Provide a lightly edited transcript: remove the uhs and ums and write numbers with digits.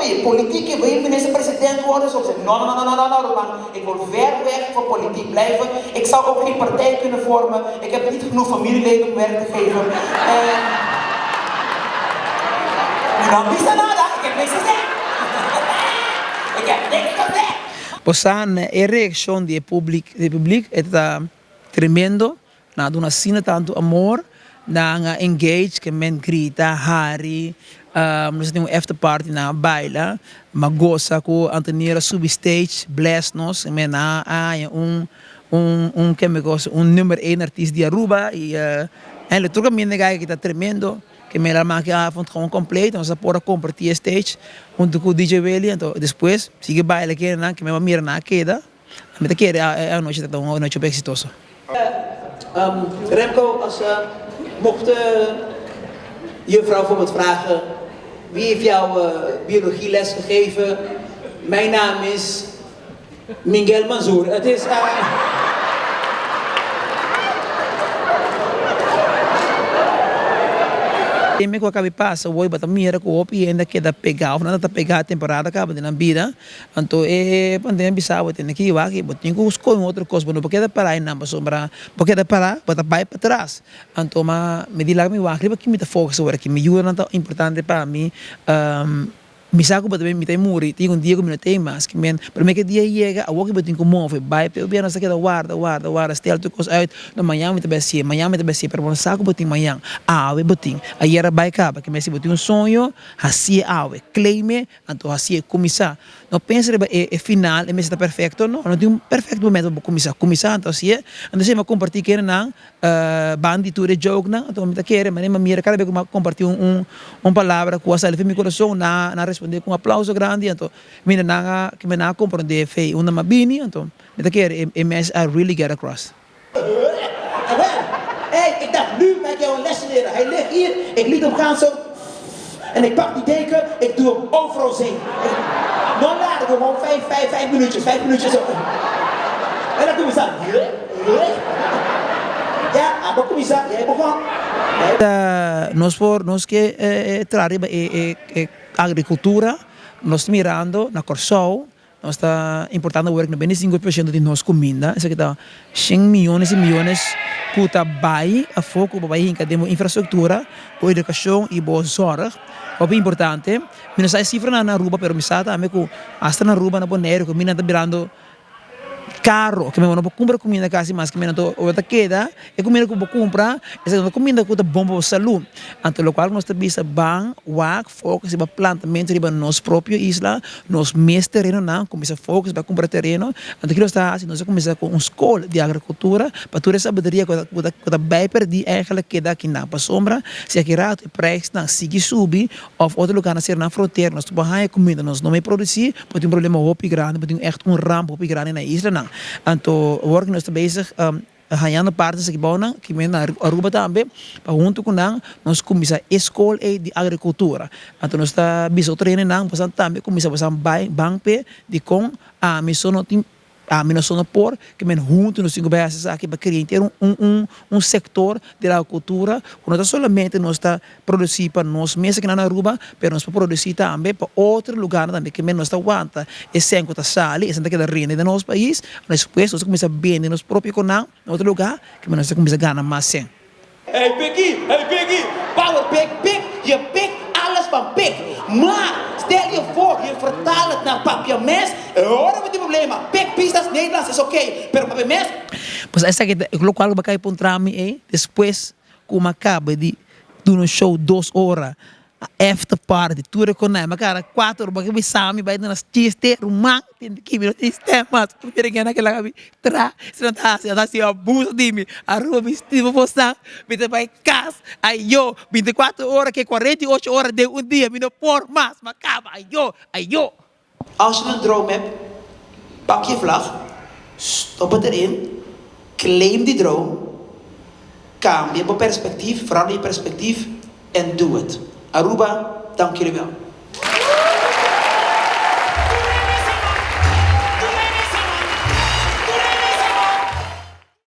Oei, politiek, je wil minister-president worden? Zo, ik zeg, no, no, no, no, no, no, ruman. Ik wil ver weg van politiek blijven. Ik zou ook geen partij kunnen vormen. Ik heb niet genoeg familieleden om werk te geven. En... Mi no bisa nada, ik heb niks gezegd. Ik heb niks gezegd. Bo sa na e reaccion di e public di e publiek e ta tremendo, nan a duna asina tanto amor, nan a engage ke men grita, hari, nos a tin un after party nan a baila, m'a gosa ku Antonier a subi stage bless nos, men nan a haña un un un keme kos un number een artist di Aruba y eindelijk tur kaminda e guy aki ta tremendo. Ke mera maki avond gewoon compleet, nos a por a comparti e stage hunto cu DJ Willy, anto despues sigui baila kende nan ke mi a mira nan a keda, mi ta kere e anochi ta un anochi hopi exitoso. Remco, als mocht juffrouw bijvoorbeeld vragen, wie heeft jou biologieles gegeven? Mijn naam is Miguel Manzoor. Het is. Teme ku a kabi pasa woi bo ta mira ku hopi hende a keda pegá of nan ta pegá temporada kaba den nan bida anto e pandemia bisa bo tene ki wak bo tin ku skohe un otro kos bo no por keda pará einan pasobra bo keda pará bo ta bai patras anto ma mi di laga mi wak riba ki mi ta focus awor aki mi yunan ta importante pa mi. Mi sa ku bo ta bin, mi ta muri, tin un dia ku mi no ta ei mas. Ki men, promé ku e dia yega, awor ku bo tin ku move, bai p'e gobierno sa keda warda, warda, warda, stel tur kos uit, no mañan mi ta bai hasié, mañan mi ta bai hasié, pero bo no sa ku bo tin mañan, awe bo tin, ayer a bai kaba, ki men si bo tin un soño, hasié awe, claim e, anto hasié, kuminsá. No pensa riba e e final, e mester ta perfekto, no, no tin un perfekto momento pa bo kuminsá, kuminsá anto hasié, anto esei mi a kompartí kendenan. Ban di tur e jokenan, anto mi ta kere manera mi a mira kada bes ku mi a kompartí un un palabra ku a sali for mi kurason, nan a respondé ku un aplauso grandi, anto mi nan a kimen nan a komprondé fe unda mi a bini, anto mi ta kere e message a really get across. Awel, ey, ik dacht nu ga ik jou een lesje leren. Hij ligt hier, ik liet hem gaan zo, en ik pak die deken, ik doe hem over ons heen. No laat, ik doe gewoon vijf, vijf, vijf minuutjes, vijf minuutjes zo. En dan kuminsá, Ja, abo kuminsá, jij begon. Jij. Nos por, nos ke traha riba e e agrikultura, nos ta mirando na Kòrsou, Nos ta importando awor 95 por ciento di nos cuminda, esaki ta shen miyones y miyones cu ta bay afo cu bo bay hinca den bo infrastructura, bo educacion y bo zorg, hopi importante. Mi no sa e cifranan na Aruba pero mi sa tambe cu hasta na Aruba, na Bonaire cuminda ta birando caro, ke bo no por cumpra cuminda casi mas, ke anto ora ta keda e cuminda cu bo cumpra esaki no ta cuminda cu ta bon pa bo salud. Anto locual cu nos ta bisa ban wak focus riba plantamento riba nos propio isla. Nos mes terenonan kuminsá focus pa kumpra tereno, anto kiko nos ta hasi? Nos a kuminsá ku un skol di agrikultura pa tur e sabiduria ku ta ku ta bai pèrdí eigenlijk keda akinan pasobra si aki rato e prijsnan sigui subi òf otro lugarnan sera nan frontera nos no por haña kuminda nos no mei produsí por tin un problema hopi grandi por tin ègt un ramp hopi grandi na e islanan anto awor ku nos ta bezig Hañando parti esaki bounan, ki men na Aruba tambe, pa hunto ku nan nos kuminsá e skol ei di agrikultura. Anto nos ta bisa otro hendenan bosan tambe kuminsá bosan bai ban p'e dikon ami so no tin ami no so no por, ke men hunto nos tin ku bai hasi esaki pa kria henter un un un sektor di agrikultura ku no ta solamente nos ta produsí pa nos mes akinan na Aruba, pero nos por produsí tambe pa otro lugarnan tambe ke men nos ta wanta e sèn ku ta sali, e sèn ta keda rende den nos pais, despues nos ta kuminsá bende nos propio konan na otro lugar ke men nos ta kuminsá gana mas sèn. Hey Piggy, hey Piggy, power pig, pig, je pig alles van pig. Maar stel je voor je vertaal het naar Papiaments, e ora bo tin problema. Pig pisas Nederlands is oké, pero Papiaments? Pues esaki ta lokual ku bo a kai puntra mi ei despues. Ku mi a kaba di duna un show dos ora, after party, tur e konai, mi a kara kuater ora, bo bisa mi bai duna chiste, ruman, tende ki mi no tin stem mas, mi mira kende a laga mi tra, si nan ta hasi, nan ta hasi abuso di mi, Aruba mi stima bosan, mi ta bai kas, ayo, binti kuater ora ke 48 ora den un dia, mi no por mas, mi a kaba, ayo, ayo. Als je een droom hebt, pak je vlag, stop het erin, claim die droom, cambia bo perspectief, verander je perspectief en doe het. Aruba, dank jullie wel.